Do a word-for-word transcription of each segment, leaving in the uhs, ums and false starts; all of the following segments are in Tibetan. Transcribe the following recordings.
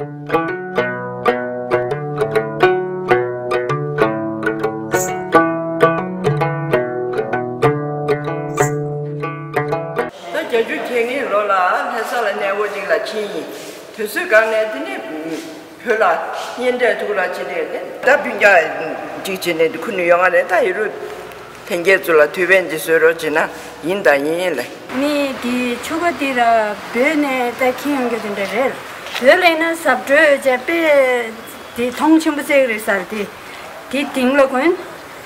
ད་བརྒྱད་ཅུ་གྱ་ལྔའི་ལོ་ལ་ལྷ་ས་ལ་གནས་སྐོར་ཅིག་ལ་ཕྱིན་ཡིན། དུས་ཚོད་སྒང་ནས་དེ་ནས་བོད་ལ་གཉེན་འཕྲད་ཐུག་ལ་ཅི་རེད་ལས་ད་སྤུན་ཀྱག་ཅིག་བྱས་ནས་ཁུར་ནས་ཡོང་ང་རེད། ད་ཡོད་རུ་ལྷན་རྒྱས་ཚོ་ལ་དུས་ཕན་ཅིག་གསོལ་རོགས་བྱེད་ན་ཡིན་དང་ཡིན་ལ། ནི་དེ་ཆུ་ཁ་དེ་ར་བོད་ནས་ད་ཁྱེར་ཡོང་རྒྱུ་དེ་འདྲ་རེད། བོད་ལ་ཡིན་ན་ཟབ་སྤྲོས་བྱས་པས་དེ་མཐོང་ཆེན་པོ་བརྩེགས་རེད་ཟེར་དེ། དེ་དེང་ལ་གོན།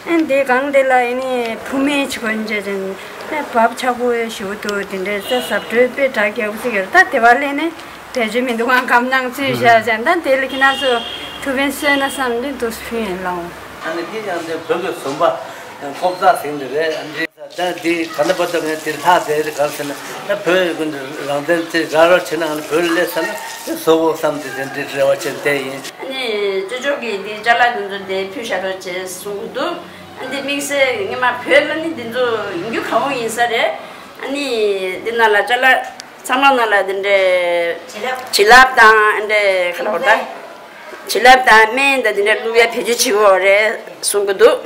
ཨན་དེ་གང་དེ་ལ་ཡིན་ནི་ཕུ་མེ་ཆུ་གོན་བྱས་ཅན་ཨ་བབ་ཆགས་པོ་ཞུ་འདུག་དེ་འདྲའི་ས་ཟབ་སྤྲོས་དཔེ་དྲག་རྒྱག་ཟིག་ཡོད། ད་དེ་བ་ལས་ནི་བེད་སྤྱོད་མི་འདུག་ཨང་གམ་ནང་ཚུད་བཞག་ཅན་ད་དེ་ལ་ཁྱེད་རང་ཚོ་ཐུགས་ཕན་གསོས་ན་བསམ་ནི་འདུག་ཕུལ་ཡིན་ལོང་། ཨ་ནི་དེ་ཡང་དེ་བོད་ཀྱི་བཟོ་པ་ཀོབ་ཙ་ཟིན་དེ་རེད། ཨ་འདི་ད་དེ་ག་ན་བར་དུ་ངས་དེ་ལྷག་དེ་རེད་ག་ཟེར་ན་ད་བོད་ཀྱི་རང་བཙན་དེ་ར་ར་བྱེད་ན་ཨ་ནི་བོད་ལ་སླེབས་ས་ན་དེ་བཟོ་དགོས་བསམ་དེ་དེ་འདྲའི་རེ་བ་བྱས་བསྡད་ཡིན། ཨ་ནི་ཅོ་ཅོ་གིས་འདི་ཅ་ལག་འདི་ཚོ་འདི་ཕུལ་བཞག་རོགས་བྱས་གསུང་གི་འདུག་ཨ་འདི་དམིགས་བསལ་སྔོན་མ་བོད་ལ་ནི་འདི་ཚོ་ཡིན་རྒྱུ་གང་འོང་ཡིན་ས་རེད། ཨ་ནི་འདི་ནང་ལ་ཅ་ལག་ཚང་མ་ནང་ལ་འདི་འདྲའི་བྱིན་རླབས་དང་འདི་འདྲའི་ག་ལ་བ་ད་བྱིན་རླབས་དང་སྨན་དང་འདི་འདྲའི་བླུག་ཡ་བེད་སྤྱོད་བྱེད་དགོས་རེད་གསུང་གི་འདུག་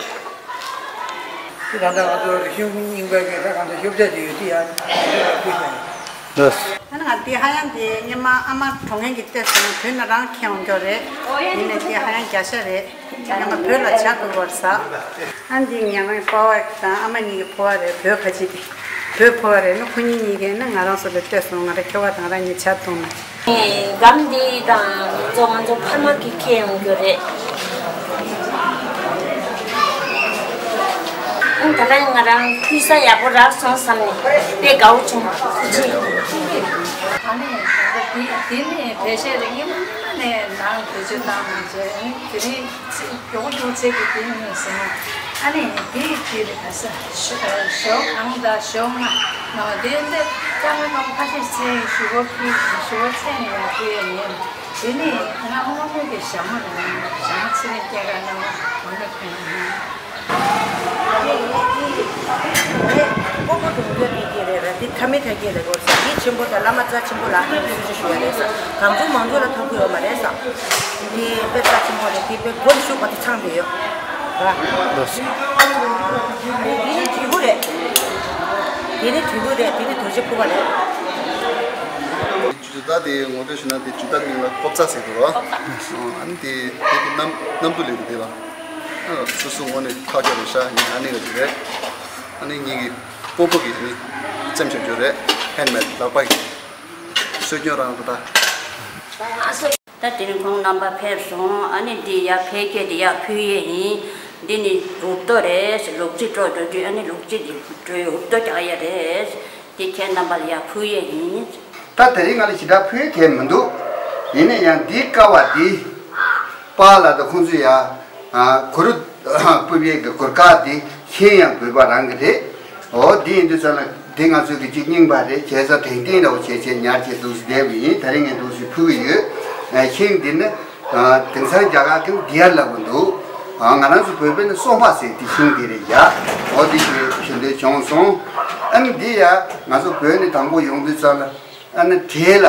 དེ་ད་ལྟ་ང་ཚོ་རིག་གཞུང་རྙིང་པའི་གི་ད་ང་ཚོ་ཤོབ་རྒྱག་ཅིག་ཡོད་དེ་ཡང་ཕུལ་བཞག་ཡོད། ལགས། ད་ནི་ང་འདི་ཧ་ཡང་འདི་སྔོན་མ་ཨ་མ་གྲོངས་མཁན་གྱི་ལྟས་སོང་བོད་ན་རང་ཁྱེར་འོང་མཁན་རེད། ཡིན་ནའི་འདི་ཧ་ཡང་རྒྱ་ཤ་རེད། སྔོན་མ་བོད་ལ་བྱ་དགོས་པར་ཟ། ཨ་འདི་ཉེ་རང་ཕོ་བ་དང་ཨ་མ་གཉིས་ཀྱི་ཕོ་བ་རེད། བོད་ཁ་ཆེ་དེ་བོད་ཕོ་བ་རེད་ན་ཁོ་གཉིས་གཉིས་ཀས་ན་ང་རང་ཚོ་ལ་ལྟས་སོང་ང་རང་ཁྱེར་བ་དང་རང་གཉིས་ཆ་མཐོང་ན། སྒམ་འདི་དང་ཚོ་ང་ཚོ་ཕ་མ་གིས་ཁྱེར་ཡོང་རྒྱུ་རེད། ཨང་ད་ལྟ་ང་རང་ཕུལ་ས་ཡག་པོ་རག་སོང་བསམ་ནས་དཔེ་དགའ་བོ་བྱུང་། ཐུགས་རྗེ་ཆེ། ཨ་ནི་ད་ལྟ་འདི་འདི་ནི་བེད་ཤེས་རེད། སྔོན་མ་ནས་ནང་བེད་སྤྱོད་བཏང་མ་བྱས། ཨ་ནི་དེ་རིང་ཚེ་མགྱོགས་པོ་མགྱོགས་ཚད་ཀྱི་དེ་ནས་ཟིན། ཨ་ནི་དེ་དེ་རེད། ག་ས་ཞོ་གང་དང་ཞོ་ལྔ་ནང་དེ་འདི་རྐྱང་ལ་ནང་ཁ་ཤས་ཚད་ཞུ་བ་ཕུལ་ཞུ་བ་ཚད་ནས་ཡང་ཕུལ་ཡ་ཡིན། དེ་ནས་ང་སྔོན་མ་གི་ཞྭ་མོ་ལ་ཞྭ་མོ་ཚེ་རིང་སྐྱེས་ར་ནང་ང་ནས་ཕུལ་ཡིན། སྤོ་བོ་དུང་དཀར་དེ་གྱད་རེད་ར། དེ་ཐ་མི་ཐ་གྱད་ལ་གོ་ས་ཡིད་ཆེན་པོ་དང་བླ་མ་རྩ་ཆེན་པོ་ལ་གསོལ་ཇ་ཞུ་ཡ་རེད་ས། གང་བྱུང་མང་བྱུང་ལ་ཐོབ་གི་ཡོད་མ་རེད་ས། དེ་དཔེ་རྩ་ཆེན་པོ་རེད། དེ་དཔེ་མགོ་ནས་ཤུགས་བར་དུ་ཚང་དུ་ཡོད་ར། དེ་ནི་དྲིལ་བུ་རེད། དེ་ནི་དྲིལ་བུ་རེད། དེ་ནི་རྡོ་རྗེ་ཕུར་པ་རེད། ཇུ་ཏ་དེ་ངོ་སྤྲོད་ཞུ་ན་དེ་ཇུ་ཏ་མིང་ལ་ཀོབ་ཙ་ཟེར་གི་རོ། ཨ་ནི་དེ་དེ་གི་གནམ་གནམ་གྲུ་ལས་དེ་དེ་ལ། སོ་སོ་ངོ་ནས་ཐག་རྒྱག་རེད་ཤག་ངས་ཨ་ནི་ག་ཅིག་རེད། ཨ་ནི་ངེད་ཀྱི་སྤོ་བོ་གིས་ནི་བཙེམས་བྱ་རྒྱུ་རེད། ཧེན་མེད་ལག་པ་གིས། སྲོལ་རྒྱུན་རང་རེད་ད། ད་དེ་རིང་ཁོང་རྣམ་པ་ཕེབས་སོང་། ཨ་ནི་འདི་ཡ་ཕལ་སྐད་དེ་ཡ་ཕུལ་ཡས་ཡིན། འདི་ནི་འུབ་ཏོ་རེད། ལུག་རྫི་སྤྲོ་འགྲོ་དུས་ཨ་ནི་ལུག་རྫི་འགྲོའི་འུབ་ཏོ་རྒྱག་ཡས་རེད། དེ་ཁྱེད་རྣམ་པ་ལ་ཡ་ཕུལ་ཡས་ཡིན། ད་དེ་རིང་ང་ལ་ཞེ་དྲག་ཕུལ་ཡས་གང་མི་འདུག་ཡིན་ན་ཡང་འདིའི་ཀ་བ་འདི་པཱ་ལགས་དང་ཁོང་ཚོས་ཡ་གུ་རུ་ཕུབ་ཡས་ཀྱི་གུར་དཀར་འདི་ཤིང་ཡང་བོད་པ་རང་གི་རེད། འོ་འདི་ཡིན་དུས་ཙམ་ལ་འདི་ང་ཚོས་ཀྱི་གཅིག་རྙིང་པ་རེད། བྱས་ཙང་དྲན་རྟེན་འདྲ་བོ་བྱས་བྱས་ཉར་བྱས་འདུག་སེ་བསྡད་པ་ཡིན། དེ་རིང་ངས་འདུག་སེ་ཕུལ་གྱི་ཡོད། ཤིང་འདི་ནི་དེང་སང་རྒྱ་གར་གྱི་འདི་ཡར་ལབ་ཀྱི་འདུག་ང་རང་ཚོ་བོད་པས་ནི་སོམ་པ་ཟེར་དེ་ཤིང་འདི་རེད་ཡ། འོ་འདི་ཞེས་ཞུ་འདོད་བྱུང་སོང་། ཨ་ནི་འདི་ཡ་ང་ཚོ་བོད་ནས་དང་པོ་ཡོང་དུས་ཙམ་ལ་ཨ་ནི་བྲེ་ལ།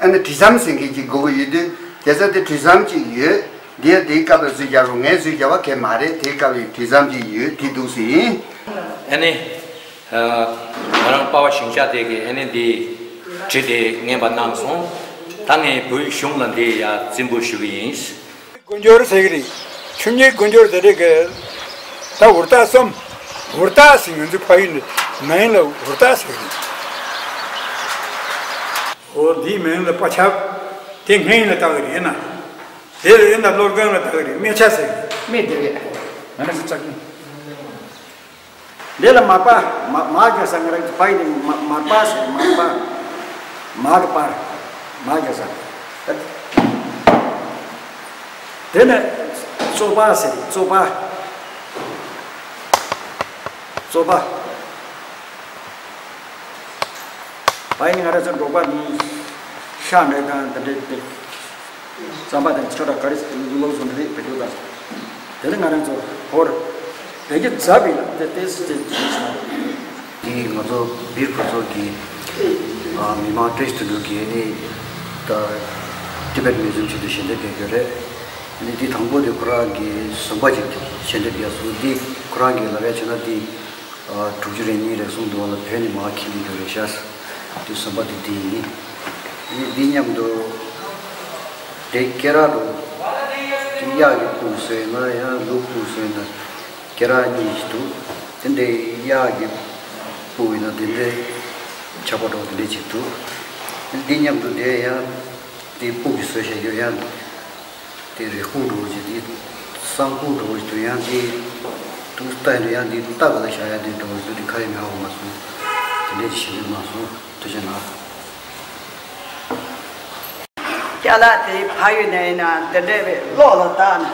ཨ་ནི་དྲི་ཟམ་ཟེར་མཁན་ཅིག་དགོས་ཀྱི་ཡོད་དུས་དེ་ཚོ་དེ་དྲི་ཟམ་ཅིག་ཡོད། འདི་ཡ་དེའི་སྐབས་ལ་བཟོས་རྒྱག་རུང་ངས་བཟོས་རྒྱག་པ་གལ་མ་རེད། དེའི་སྐབས་ལ་དྲི་ཟམ་ཅིག་ཡོད། དེ་འདུག་སེ་ཡིན། ཨ་ནི། ང་རང་པ་ཕ་ཞིང་གཤེགས་དེ་གིས་ཨ་ནི་འདི་གྲི་དེ་རྔན་པ་གནང་སོང་། ད་ངས་བོད་གཞུང་ལ་འདི་ཡ་རྩིས་འབུལ་ཞུ་གི་ཡིན། དཀོན་མཆོག་ཟེར་གི་རེད། ཆོས་ཉིད་དཀོན་མཆོག་ཟེར་རེད་གི། ད་འུར་རྟ་གསུམ། འུར་རྟ་ཟེར་ང་ཚོའི་ཕ་ཡུལ་ནས་མིང་ལ་འུར་རྟ་ཟེར་གི་རེད། འོ་འདིའི་མིང་ལ་པ་ཆབ། དེ་སྔོན་ལ་བཏགས་གི་རེད་ན། དེ་ལ་ཡིན་ན་སློབ་དཔོན་ལ་བཏགས་གི་རེད། སྨེ་ཆ་ཟེར་གི་རེད། སྨེ་དེ་རེད། ང་རང་ཚོ་བཙག་གི། འདི་ལ་མར་པ། མ་མར་རྒྱག་ས། ང་རང་གི་ཕ་ཡུལ་ནས་མ་མར་པ་ཟེར། མར་པ། མར་གི་པར། མར་རྒྱག་ས། དེ་ནས་བཙོ་པ་ཟེར། བཙོ་པ། བཙོ་པ། ཕ་ཡུལ་ནས་ང་རང་ཚོ་འབྲོག་པ་ནི་ཤ་འདྲེ་དང་དེ་འདྲས་དེ། རྩམ་པ་དང་ཆོས་གྲྭ་ག་རེ་ལོ་སོང་རེད་བེད་སྤྱོད་དང་། དེ་ནི་ང་རང་ཚོ་ཧོར་བོད་ཀྱི་རྫ་བི་ལ་དེ་ཏེས་ཏེ་ཇི་ཤ། དེ་ང་ཚོ་སྦིར་ཁོ་ཚོ་གི་མི་མང་བཀྲ་ཤིས་དོན་གྲུབ་ཀྱི་ནི་ད་དེ་ ཊི་བེཊ་མིའུ་ཛི་ཡམ་ཆེད་དུ་ཞལ་འདེབས་རྒྱག་རྒྱུ་རེད། ཨ་ནི་འདི་དང་པོ་དེ་ཁོ་རང་གི་བཟོ་འབའ་ཅིག་ཞལ་འདེབས་རྒྱག་སོང་། འདི་ཁོ་རང་གི་ལབ་ཡ་བྱས་ན་འདི་དྲུག་ཅུ་རེ་གཉིས་རེ་གསུངས་འདུག་བ་ལ། བོད་ནས་མར་འཁྱེར་ནས་རྒྱུ་རེད་ཤག་འདི་བཟོ་འབའ་དེ་འདི་ཡིན། ཨ་ནི་འདི་མཉམ་དུ་དེ་སྐེ་རགས་འདྲ་པོ། འདི་གཡག་གི་སྤུ་གུ་བཟོས་ན་ཡང་ལུག་སྤུ་གུ་བཟོས་ན། སྐེ་རགས་གཉིས་ཤིག་འདུག་དེ་འདྲའི་གཡག་གི་སྤུ་ཡིན་ན་དེ་འདྲའི་ཆགས་པ་འདྲ་པོ་དེ་འདྲའི་ཅིག་འདུག་འདི་མཉམ་དུ་དེ་ཡང་དེ་སྤུ་གི་བཟོས་བཞག་རྒྱུ་ཡང་དེ་རེ་སྐུག་འདྲ་པོ་ཅིག་དེ་སྲང་སྐུག་འདྲ་པོ་ཅིག་འདུག་ཡང་དེ་དུ་ལྟ་ཡིན་དུ་ཡང་དེ་ལྟ་ག་ལ་བཞག་ཡ་དེ་འདྲ་པོ་ཅིག་འདུག་དེ་ཁ་ཡ་མེད་པ་མ་སོང་། དེ་འདྲའི་ཅིག་བྱེད་རྒྱུ་མ་སོང་། ཐུགས་རྗེ་གནང་། ཅ་ལག་དེ་ཕ་ཡུལ་ནས་ཡིན་ན་འདི་འདྲས་པའི་གློག་ལ་བཏགས་ནས།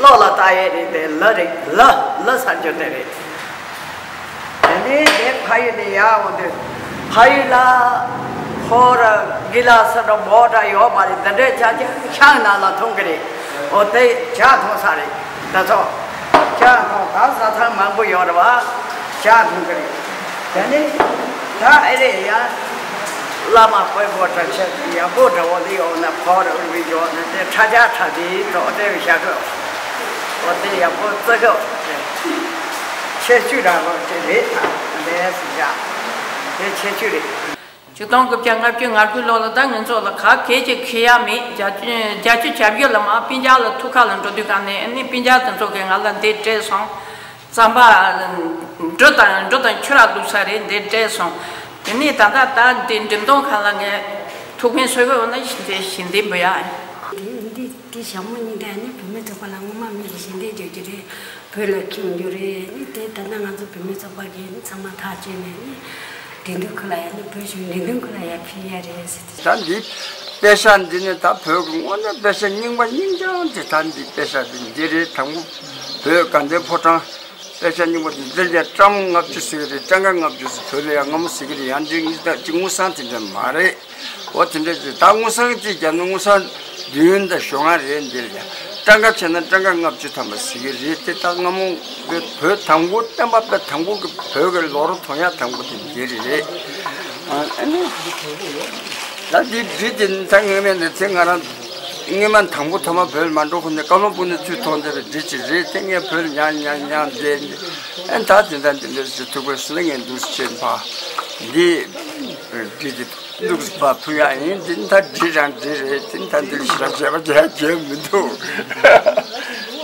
གློག་ལ་བཏགས་ཡས་རེད་དེ་ལ་རེད། ལ་ལ་ཟེར་རྒྱུ་དེ་རེད། དེ་ནས་དེ་ཕ་ཡུལ་ནས་ཡར་འོང་དུས་ཕ་ཡུལ་ལ་ཧོར་གི་ལ་ས་འདྲ་མོ་འདྲ་ཡོད་མ་རེད། འདི་འདྲས་ཆ་ཆ་ཤང་ནང་ལ་མཐོང་གི་རེད། འོ་དེ་ཇ་མཐོང་ས་རེད། ད་ཚོ་ཇ་མཐོང་ད་ཟ་ཚང་མང་པོ་ཡོད་རེད་བ། ཇ་མཐོང་གི་རེད། དེ་ནས་ད་ཨེ་རེད་ཡ། བླ་མ་དཔོན་པོ་གྲྭ་ཆས་ཡག་པོ་འདྲ་བོ་ལི་ཡོང་ན་ཕོར་རུ་བི་ཡོང་ན་དེ་ཁྲ་ཆ་ཁྲ་དེའི་ཐོག་དེ་བཞག་གི། འོ་དེ་ཡག་པོ་བརྩི་གི། ཆེ་ཆུ་འདྲ་བོ་དེ་རེད། ད་ལས་སུ་བཞག་དེ་ཆེ་ཆུ་རེད། ཆིག་སྟོང་དགུ་བརྒྱ་ལྔ་བཅུ་ང་དགུའི་ལོ་ལ་ད་ང་ཚོ་ལ་ག་གེ་ཅིག་ཁེ་ཡ་མེད། བརྒྱད་ཅུ་བརྒྱད་ཅུ་གྱ་བཞི་ལ་མ་སྤུན་ཀྱག་ལ་ཐུག་ཁ་ལ་འགྲོ་དུས་ག་ནས་ཨ་ནི་སྤུན་ཀྱག་དེ་ཚོ་གིས་ང་ལ་འདི་སྤྲད་སོང་། རྩམ་པ། འབྲུ་དང་འབྲུ་དང་ཆུ་རགས་བླུགས་ས་རེད། འདི་སྤྲད་སོང་། དེ་ནས་ད་ལྟ་ད་འདི་འགྲེམས་སྟོན་ཁང་ལ་ངས་ཐུགས་ཕན་གསོས་པའི་འོ་ན་ཞིག་འདི་ཞིག་འདི་འབུལ་ཡ། འདི་འདི་འདི་ཞྭ་མོ་གཉིས་དང་ནི་བུད་མེད་ཚོགས་པ་ལ་སྔོན་མ་མི་གི་ཞལ་འདེབས་རྒྱག་རྒྱུ་རེད། བོད་ལ་ཁྱོད་འགྱུར་རེད་ནི་དེ་ད་ལྟ་ང་ཚོ་བུད་མེད་ཚོགས་པ་གིས་ནི་ཚང་མ་ཐག་བཅད་ནས་ནི་དགེ་འདུན་ཁུལ་ལ་ཡ་ནི་བོད་གཞུང་དགེ་འདུན་ཁུལ་ལ་ཡ་ཕུལ་ཡ་རེད་ཟེར་ཏེ། ད་འདི་དཔེ་ཤག་འདི་ནི་ད་བོད་ཀྱི་དངོས་གནས་དཔེ་ཤག་རྙིང་པ་རྙིང་རྐྱང་དེ། ད་འདི་དཔེ་ཤག་འདི་འདི་རེད། དང་པོ་བོད་དགའ་ལྡན་ཕོ་བྲང་དཔེ་ཤག་རྙིང་པ་འདི་འདིར་ཡ་ཀྲམ་ལྔ་བཅུ་ཟེར་གི་རེད། ཀྲམ་ཀ་ལྔ་བཅུ་ཟེར། བོད་ལ་ཡ་སྔ་མོ་ཟེར་གི་རེད། ཡང་འདི་གཉིས་ད་གཅིག་དངུལ་སྲང་དེ་འདྲ་མ་རེད། འོ་དེ་འདྲ་ཅིག་ད་དངུལ་སྲང་གཅིག་བརྒྱབ་ན་དངུལ་སྲང་བདུན་དང་ཞོ་ལྔ་རེད། འདིར་ཡ་ཀྲམ་ཀ་བྱས་ན་ཀྲམ་ཀ་ལྔ་བཅུ་ཐམ་པ་ཟེར་གི་རེད། དེ་ད་སྔ་མོ་བོད་དང་པོ་བསྟན་པ་དཔེ་དང་པོ་གི་བོད་ཀྱི་ལོ་རབས་དོན་ཡག་དང་པོ་དེ་འདི་རེད། ཨ་ནི་ད་འདི་འདི་དེ་ད་ངེས་མེད་ནས་དེ་ང་རང་སྔོན་མ་དང་པོ་ཐོག་མ་བོད་ལ་མ་འགྲོ་གོང་ནས་བཀའ་བློན་སྤུན་ཟླ་ཚུར་ཐོན་བསྡད་པའི་འདི་ཅིག་རེད། དེ་ངས་བོད་ལ་ཡང་ཡང་ཡང་བསྡད། ཨ་ནི་ད་དེ་འདྲ་འདི་འདྲ་ཞིག་ཐུག་པའི་སུ་ལ་ངས་འདུག་སེ་བྱས་ཕ་འདི་འདི་དེ། འདུག་པ་ཕུ་ཡ་ཡིན། འདི་ད་འདི་རང་འདི་རེད། འདི་ད་འདི་ལ་ཞེ་དྲག་བྱས་པ་བྱས་བྱས་མི་འདུག་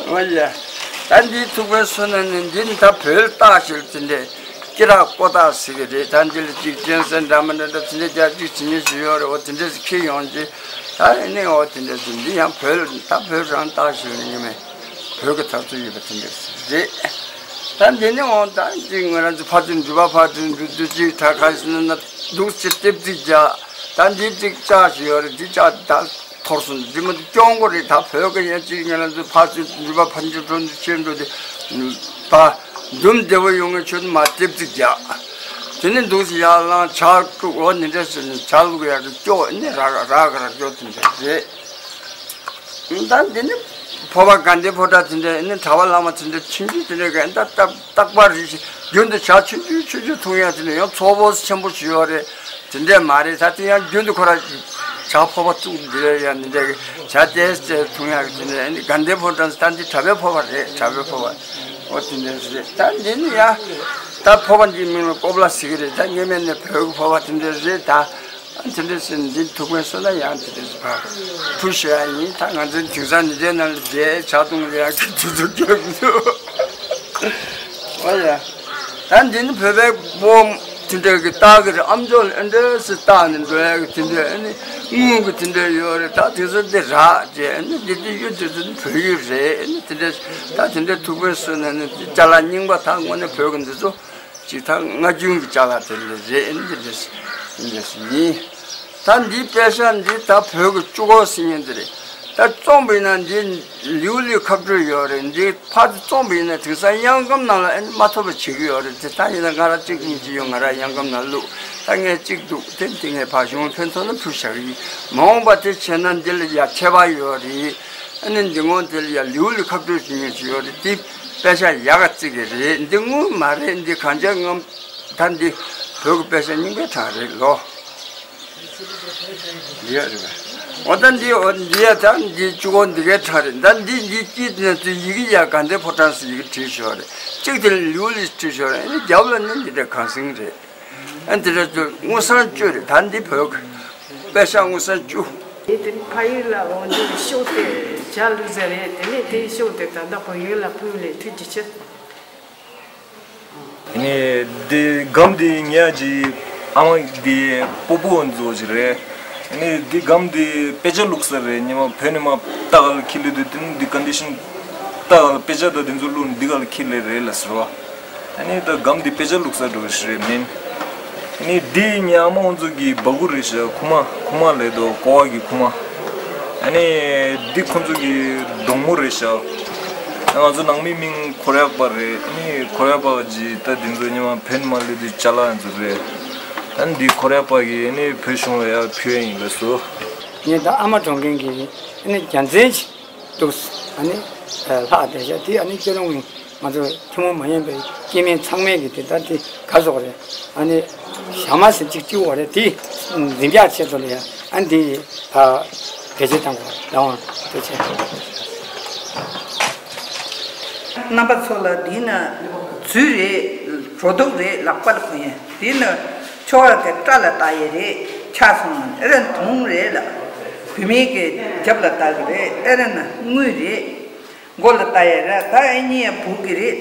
འོ་ཡ། ད་འདི་ཐུག་པའི་སོ་ན་ནི་འདི་ནི་ད་བོད་རྟགས་ཤིག་དེ་འདྲའི་སྐེ་རགས་ཀོ་ཐག་ཟེར་གི་རེད། ད་འདི་ལ་ཅིག་གཅན་གཟན་འདྲ་མི་འདྲ་འདྲ་དེ་འདྲ་རྒྱ་ཅིག་བྱེད་ཉེན་ཞིག་ཡོད་རེད། འོ་དེ་འདྲ་ཞིག་འཁྱེར་ཡོང་རྗེས་ད་ཨེ་ནི་འོ་དེ་འདྲ་ཞིག་འདི་ཡང་བོད་ད་བོད་རང་རྟགས་ཤིག་ཡིན་ངེས་མེད། བོད་ཀྱི་དར་ཚུལ་ཡོད་པ་དེ་འདྲ་ཞིག་རེད། ད་འདི་ནི་འོ་ད་ཅིག་ང་རང་ཚོ་ཕར་ཚུར་འགྲུལ་པ་ཕར་ཚུར་འགྲོ་དུས་ཅིག་ད་ག་ཟེར་ན་འདུག་སེ་ལྟེབ་རྩིག་རྒྱག་ད་འདི་གཅིག་ལྕགས་ཤིག་ཡོད་རེད། འདི་ལྕགས་ད་འཐོར་སོང་། འདི་མ་གཏོགས་སྐྱོང་དགོས་རེད། ད་བོད་ཀྱི་ཡང་གཅིག་ང་རང་ཚོ་ཕར་ཚུར་འགྲུལ་པ་ཕར་ཚུར་འགྲོ་འདི་ཕྱིར་འགྲོ་འདི་ད་འདུམ་བདེ་བོ་ཡོང་ངེས་ཆེད་དུ་མར་ལྟེབ་རྩིག་རྒྱག་དེ་ནས་འདུག་སེ་ཡར་ལངས་ཇ་དཀྲུག་འོ་འདི་འདྲ་ཟེར་ནས་ཇ་བླུག་ཡག་གི་སྐྱོག་ནི་རག་རག་རག་སྐྱོག་དེ་འདྲ་རེད། ད་འདི་ནི་ཕོ་བ་དགའ་ལྡན་ཕོ་བྲང་དེ་འདྲ་ནི་གྲྭ་པ་བླ་མ་དེ་འདྲ་ཆུང་ཆུང་དེ་འདྲ་ག་ད་ད། རྟག་པར་རེ་ཞིག་རྒྱུན་དུ་ཇ་ཆུང་ཆུང་ཆུང་ཆུང་འཐུང་ཡ་དེ་ནས་ཡང་ཚོགས་པོ་ཆེན་པོ་ཞིག་ཡོད་རེད། དེ་འདྲས་མ་རེད། ད་དེ་ཡང་རྒྱུན་དུ་ཁོ་ར་ཇ་ཕོར་པ་བཙུགས་འདི་རེད། ཡང་འདི་འདྲས་ཇ་ཏེས་ཏེ་འཐུང་ཡ་གི་དེ་འདྲས་དགའ་ལྡན་ཕོ་བྲང་ད་འདི་གྲྭ་པའི་ཕོར་པ་རེད། གྲྭ་པའི་ཕོར་པ་འོ་དེ་འདྲས་རེད། ད་འདི་ནི་ཡ་ད་ཕོར་པ་འདིའི་མིང་ལ་ཀོ་པ་ལ་ཟེར་གི་རེད། ད་ངེས་མེད་ནས་བོད་ཀྱི་ཕོར་པ་དེ་འདྲས་རེད། ད་དེ་འདྲས་ཟེར་འདི་ཐུག་པའི་སོ་ན་ཡང་དེ་འདྲས་ཕར་ཕུ་ཤོད་ཡ་ཡིན། ད་ང་ཚོའི་དེང་སང་འདི་འདྲའི་ནང་ལ་བསྡད་ཇ་འཐུང་ཡ་གི་དུས་ཚོད་སྐྱེལ་མི་འདུག་འོ་ཡ། ད་འདི་ནི་བོད་པའི་སྤོ་དེ་འདྲ་གི་རྟགས་ཀྱི་རེད། ཨམ་ཅོག་ལ་ཨེ་འདྲ་སེ་བཏགས་ནས་འགྲོ་ཡ་གི་དེ་འདྲ་ཨ་ནི་དངུལ་གི་དེ་འདྲ་ཡོད་རེད། ད་དེ་ཚོ་འདི་རག་ཅེས་ཨ་ནི་འདི་འདི་གཡུ་དེ་ཚོ་ནི་བོད་གཡུ་རེད། ཨ་ནི་དེ་འདྲ་ད་དེ་འདྲ་ཐུག་པའི་སོ་ན་ནི་འདི་ཅ་ལག་རྙིང་པ་ད་དངོས་གནས་བོད་ཀྱི་འདི་ཚོ་ཅིག་ད་སྔ་རྒྱུན་གྱི་ཅ་ལག་དེ་འདྲ་རེད། ཨ་ནི་འདི་འདྲ་འདི་འདྲ་ཡིན། ད་འདི་དཔེ་ཤག་འདི་ད་བོད་ཀྱི་བཅུ་གོ་ཟེར་མཁན་དེ་རེད། ད་བཙོང་པ་ཡིན་ན་འདི་ལིའུ་ལི་ཁ་སྤྲོད་ཡོད་རེད། འདི་ཕར་ཚུར་བཙོང་པ་ཡིན་ན་དེང་སང་གཡང་འགྲམ་ནང་ལ་ཨ་ནི་མ་ཐོབ་པ་བྱེད་ཀྱི་ཡོད་རེད། དེ་ད་ཡིན་ན་ང་རང་གཅིག་གཉིས་ཅིག་ཡོད། ང་རང་གཡང་འགྲམ་ནང་བླུགས། ད་ངས་གཅིག་འདུག་དེ་དེ་ངས་ཕར་གཞུང་ཕན་ཐོགས་ན་ཕུལ་བཞག་གི་ཡིན། མ་འོངས་པ་དེ་བྱས་ན་འདི་ལ་ཡ་ཁྱད་པར་ཡོད་རེད། ཨ་ནི་འདི་སྔོན་དེ་ལ་ཡ་ལིའུ་ལི་ཁ་སྤྲོད་བྱེད་མཁན་ཅིག་ཡོད་རེད། དེ་དཔེ་ཤག་ཡག་ག་བརྩི་གི་རེད། འདི་དངུལ་མ་རེད། འདི་གང་ཅག་ངམ་ད་འདི་བོད་ཀྱི་དཔེ་ཤག་རྙིང་པའི་གྲས་རེད་ལོ། འདི་ཡོད་རེད་པས། འོ་ད་འདི་འོ་འདི་ཡ་ད་འདི་བཅུ་གོ་འདི་གའི་ཁྲ་རེད། ད་འདི་འདི་སྐྱིད་ནས་ཚུལ་ཡི་གེ་ཡ་ག་འདྲའི་ཕོ་བྲང་སུ་ཡི་གེ་བྲིས་ཤོག་རེད། གཅིག་དེ་ལ་ལིའུ་ལི་བྲིས་ཤོག་རེད། ཨ་ནི་རྒྱབ་ལ་ནི་འདི་འདྲ་གང་སེང་རེད། ཨ་འདི་འདྲ་ཚུལ་དངུལ་སྲང་བཅུ་རེད། ད་འདི་བོད་ཀྱི་པད་ཤག་དངུལ་སྲང་བཅུ། དེ་དེ་ཕ་ཡུལ་ལ་འོང་དུས་ཤོག་དེ་ཇ་ལུས་ཟེར་རེད། དེ་ནས་དེ་ཤོག་དེ་ད་ལྟ་བོད་ཡུལ་ལ་ཕུལ་ལས་ཐུགས་རྗེ་ཆེ། ནི་འདི་སྒམ་འདི་ཉལ་གྱི་ཨ་མ་འདི་སྤོ་བོ་འཛོ་ཅིག་རེད། ནི་འདི་སྒམ་འདི་དཔེ་ཆ་བླུགས་ས་རེད། ཉི་མ་བོད་ནས་མ་ལྟ་ག་ལ་ཁྱི་ལས་དུས་དེ་ནི་འདི་ཀོན་ཌི་ཤན་ལྟ་ག་ལ་དཔེ་ཆ་དང་འདི་ཚོ་བླུགས་ནས་འདི་ག་ལ་ཁྱི་ལས་རེད་ལ་ཟེར་བ། ནི་ད་སྒམ་འདི་དཔེ་ཆ་བླུགས་ས་འགྲོ་ཞིག་རེད་མིན། ནི་འདི་ཉི་ཨ་མ་འོ་ཚོ་གི་སྦ་གུ་རེད་ཤག་ཁུག་མ་ཁུག་མ་ལས་དོ་ཀོ་བ་གི་ཁུག་མ། ཨ་ནི་འདི་ཁོ་ཚོ་གི་གདོང་མོ་རེད་ཤག་ང་ཚོ་ནང་མི་མིང་ཁོ་ར་ཡག་པ་རེད། ཨ་ནི་ཁོ་ར་ཡག་པ་གི་ད་འདི་ཚོ་ཉི་མ་བོད་ནས་མ་སླེབས་དུས་ཅ་ལག་ཡང་ཚོ་རེད། ཨ་ནི་འདི་ཁོ་ར་ཡག་པ་གི་ཨ་ནི་བོད་གཞུང་ལ་ཡར་ཕུལ་ཡ་ཡིན་ལ་སོ། ངས་ད་ཨ་མ་གྲོངས་མཁན་གྱི་ཨ་ནི་རྒྱལ་མཚན་ཅིག་འདུག་ཨ་ནི་ལྷག་བསྡད་ཤག་དེ་ཨ་ནི་ཁྱེད་རང་གི་ང་ཚོ་ཐུན་མོང་མ་ཡིན་པའི་སྐྱེ་དམན་ཚང་མས་ཀྱི་དེ་ལྟར་དེ་ག་སོགས་རེད། ཨ་ནི་ཞྭ་དམར་ཟེར་གཅིག་གཅིག་པ་རེད། དེ་འཛིན་རྒྱག་ཆེད་དུ་ལ་ཡ་ཨ་ནི་དེ་ད་བེད་སྤྱོད་བཏང་དགོས་རེད། རང་དབང་དེ་བྱས། རྣམ་པ་ཚོ་ལ་འདི་ནི་རྫུས་རེད། གྲོ་དོག་རེད། ལག་པ་ལ་གོན་ཡས་འདི་ནི་ཁྱོ་ག་གི་སྐྲ་ལ་བཏགས་ཡས་རེད། ཆག་སོང་ན་ཨེ་ར་དུང་རེད་ལ། བུད་མེད་ཀྱི་རྒྱབ་ལ་བཏགས་གི་རེད། ཨེ་ར་ན་དངུལ་རེད། མགོ་ལ་བཏགས་ཡས་ར། ད་ཨེ་ནི་ཡ་བུ་གི་རེད།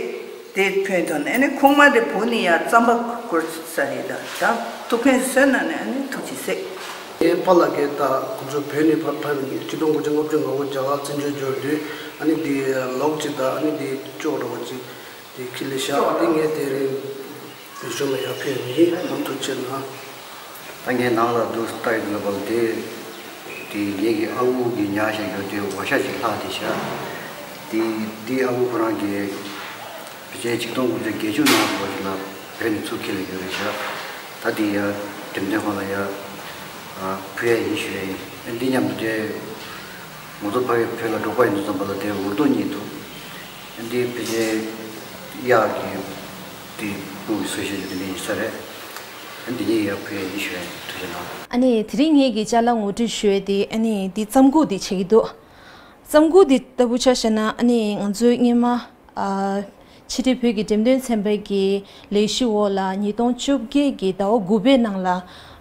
དེ་ཕན་ཐོགས་ནས་ཨེ་ནི་ཁུག་མ་དེ་བུ་ནི་ཡ་རྩམ་པ་སྐོར་ས་རེད་ལ། ད་ཐུགས་ཕན་གསོས་ན་ནི་ཨེ་ནི་ཐུགས་རྗེ་གཟིགས། ངའི་པཱ་ལགས་ཀྱིས་ད་ཁོང་ཚོ་བོད་ནས་ཕར་ཕེབས་ནས་ཆིག་སྟོང་དགུ་བརྒྱ་ལྔ་བཅུ་ང་དགུ་རྒྱ་གར་བཙན་བྱོལ་འབྱོར་དུས་ཨ་ནི་འདི་ལོག་ཅིག་ད་ཨ་ནི་འདི་ཅོག་འདྲ་བོ་ཅིག་དེ་ཁྱི་ལས་ཤག་འདི་ངས་དེ་རིང་བོད་གཞུང་ལ་ཡར་ཕུལ་ཡ་མིན། ཨ་ཐུགས་རྗེ་གནང་། ད་ངས་ནང་ལ་འདུག་ལྟ་ཡི་འདུག་ལ་བབ་དེ། དེ་ངེད་ཀྱི་ཨ་ཁུ་གི་ཉག་ཞིག་ཡོད་དེ་ཝ་ཤ་ཞིག་ལྷག་དེ་ཤག་དེ་དེ་ཨ་ཁུ་ཁོ་རང་གི་ཕལ་ཆེར་ཆིག་སྟོང་དགུ་བརྒྱ་བརྒྱད་ཅུ་ནང་ལོགས་ཤིག་ལ་བོད་ནས་ཚུར་ཁྱེར་ལ་ཡོད་རེད་ཤག་ད་དེ་ཡ་འགྲེམས་སྟོན་ཁང་ལ་ཡ་ཕུལ་ཡ་ཡིན་ཞུ་ཡ་ཡིན། འདི་མཉམ་དུ་དེ་ང་ཚོ་ཕ་གི་བོད་ལ་འབྲོག་པ་ཡིན་དུས་ཙམ་པ་ལ་དེ་འུར་རྡོ་གཉིས་འདུག་འདི་ཕལ་ཆེར་གཡག་གི་དེ་སྤུ་གི་གསོ་བྱེད་དེ་འདྲ་ཡིན་ས་རེད། འདི་གཉིས་ཡར་ཕུལ་ཡ་ཡིན་ཞུ་ཡ་ཐུགས་རྗེ་གནང་། ཨ་ནི་དེ་རིང་ངེད་ཀྱི་ཅ་ལག་ངོ་སྤྲོད་ཞུ་ཡ་དེ་ཨ་ནི་འདི་རྩམ་ཁུག་འདི་བྱེད་ཀྱི་འདུག་རྩམ་ཁུག་འདི་ལྟ་བུ་ཆ་བཞག་ན་ཨ་ནི་ང་ཚོའི་སྔོན་མ་ཨ་ཕྱི་དྲིལ་བོད་ཀྱི་འགྲེམས་སྟོན་ཚན་པའི་གི་ལས་གཞི་འོག་ལ་ཉིས་སྟོང་བཅོ་བརྒྱད་ཀྱི་ཟླ་བ་དགུ་པའི་ནང་ལ་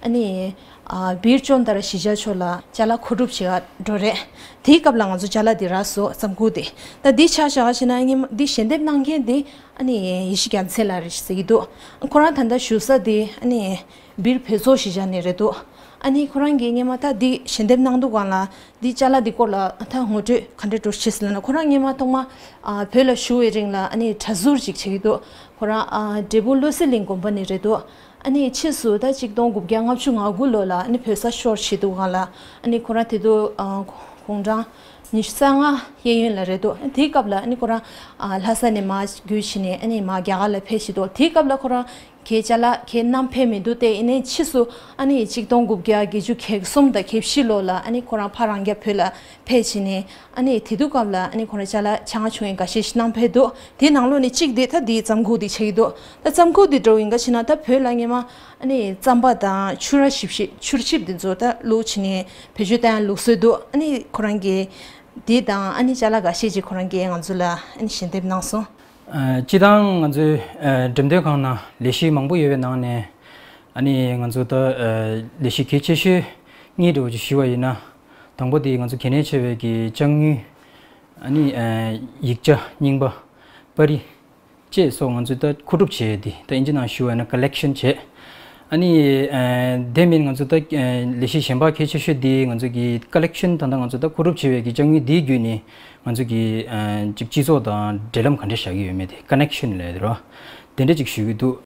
ཨ་ནི་ཨ་སྦིར་ཅོན་ཏ་ར་གཞིས་ཆགས་ཕྱོགས་ལ་ཅ་ལག་མཁོ་སྒྲུབ་བྱེད་ག་འགྲོ་རེད། དེའི་སྐབས་ལ་ང་ཚོ་ཅ་ལག་འདི་རག་སོང་། རྩམ་ཁུག་དེ། ད་འདི་ཆ་བཞག་བྱས་ན་སྔོན་མ་འདི་ཞལ་འདེབས་གནང་མཁན་དེ་ཨ་ནི་ཡེ་ཤེས་རྒྱལ་མཚན་ལགས་རེད་ཟེར་གྱི་འདུག་ཁོ་རང་ད་ལྟ་བཞུགས་ས་དེ་ཨ་ནི་སྦིར་བོད་ཚོགས་གཞིས་ཆགས་ནས་རེད་འདུག་ཨ་ནི་ཁོ་རང་གིས་སྔོན་མ་ད་འདི་ཞལ་འདེབས་གནང་དུས་སྒང་ལ་འདི་ཅ་ལག་འདི་སྐོར་ལ་ད་ངོ་སྤྲོད་ག་འདྲ་འགྲོ་ཤེས་ཟེར་ན། ཁོ་རང་སྔོན་མ་ཐོག་མ་ཨ་བོད་ལ་བཞུགས་པའི་རིང་ལ་ཨ་ནི་གྲྭ་ཟུར་ཅིག་བྱེད་ཀྱི་འདུག་ཁོ་རང་ཨ་འབྲས་སྤུངས་བློ་གསལ་གླིང་དགོན་པ་ནས་རེད་འདུག་ཨ་ནི་ཕྱིས་སུ་ད་ཆིག་སྟོང་དགུ་བརྒྱ་ལྔ་བཅུ་ང་དགུ་ལོ་ལ་ཨ་ནི་བོད་ས་ཤོར་བྱེད་དུས་སྒང་ལ་ཨ་ནི་ཁོ་རང་དེ་དུས་ཨ་དགུང་གྲངས་ཉི་ཤུ་རྩ་ལྔ་གཡས་གཡོན་ལ་རེད་འདུག་དེའི་སྐབས་ལ་ཨ་ནི་ཁོ་རང་ཨ་ལྷ་ས་ནས་མར་བརྒྱུད་བྱས་ནས་ཨ་ནི་མར་རྒྱ་གར་ལ་ཕེབས་བྱས་འདུག་དེའི་སྐབས་ལ་ཁོ་རང་གའི་ཅ་ལག་གའི་བསྣམས་ཕེབས་མི་འདུག་སྟེ། ཨ་ནི་ཕྱིས་སུ་ཨ་ནི་ཆིག་སྟོང་དགུ་བརྒྱ་བརྒྱད་ཅུ་གྱ་གསུམ་དང་གྱ་བཞི་ལོ་ལ་ཨ་ནི་ཁོ་རང་ཕར་རང་རྒྱལ་བོད་ལ་ཕེབས་བྱས་ནས་ཨ་ནི་དེ་དུས་སྐབས་ལ་ཨ་ནི་ཁོ་རང་ཅ་ལག་ཆ་ང་ཆུང་ངུ་འགའ་ཤས་ཤིག་བསྣམས་ཕེབས་འདུག་དེའི་ནང་ལོགས་ནས་གཅིག་དེ་ད་འདིའི་རྩམ་ཁུག་འདི་ཆགས་ཀྱི་འདུག་ད་རྩམ་ཁུག་འདི་འདྲ་བོ་ཡིན་ག་ཞེ་ན། ད་བོད་ལ་སྔོན་མ་ཨ་ནི་རྩམ་པ་དང་ཕྱུར་ར་ཞིབ་ཞིབ་ཕྱུར་ཆིབས་འདི་ཚོ་ད་བླུགས་བྱས་ནས་བེད་སྤྱོད་བཏང་ཡ་ལུགས་སྲོལ་འདུག་ཨ་ནི་ཁོ་རང་གིས་འདི་དང་ཨ་ནི་ཅ་ལག་འགའ་ཤས་ཅིག་ཁོ་རང་གིས་ང་ཚོ་ལ་ཨ་ནི་ཞལ་འདེབས་གནང་སོང་། ཨ་སྤྱིར་བཏང་ང་ཚོའི་ཨ་འགྲེམས་སྟོན་ཁང་ནང་ལས་གཞི་མང་པོ་ཡོད་པའི་ནང་ནས་ཨ་ནི་ང་ཚོ་ད་ཨ་ལས་གཞི་གལ་ཆེ་ཤོས་གཉིས་འདྲ་བོ་ཅིག་ཞུ་བ་ཡིན་ན། དང་པོ་དེ་ང་ཚོ་གལ་གནད་ཆེ་བའི་གི་ལྕགས་དངུལ། ཨ་ནི་ཨ་ཡིག་ཆ་རྙིང་པ། པར་རིས་བཅས་སོགས་ང་ཚོས་ད་མཁོ་སྒྲུབ་བྱས་ཏེ། ད་ཨིན་ཇི་ནང་ཞུ་བ་ཡིན་ན་ཀོ་ལེག་ཤན་བྱས། ཨ་ནི་ཨ་དེ་མིན་ང་ཚོ་ད་ཨ་ལས་གཞི་གཞན་པ་གལ་ཆེ་ཤོས་དེ་ང་ཚོ་གི་ཀོ་ལེག་ཤན་ད་ལྟ་ང་ཚོ་ད་མཁོ་སྒྲུབ་བྱས་པའི་གི་ལྕགས་དངུལ་དེའི་བརྒྱུད་ནས་ང་ཚོ་གི་ཨ་ཅིག་སྤྱི་ཚོགས་དང་འབྲེལ་ལམ་ག་འདྲ་བཞག་གི་ཡོད་མེད་དེ། ཀོ་ནེག་ཤན་ལབ་ཡ་དེ་རེད་བ། དེ་འདྲ་ཅིག་ཞུ་གི་འདུག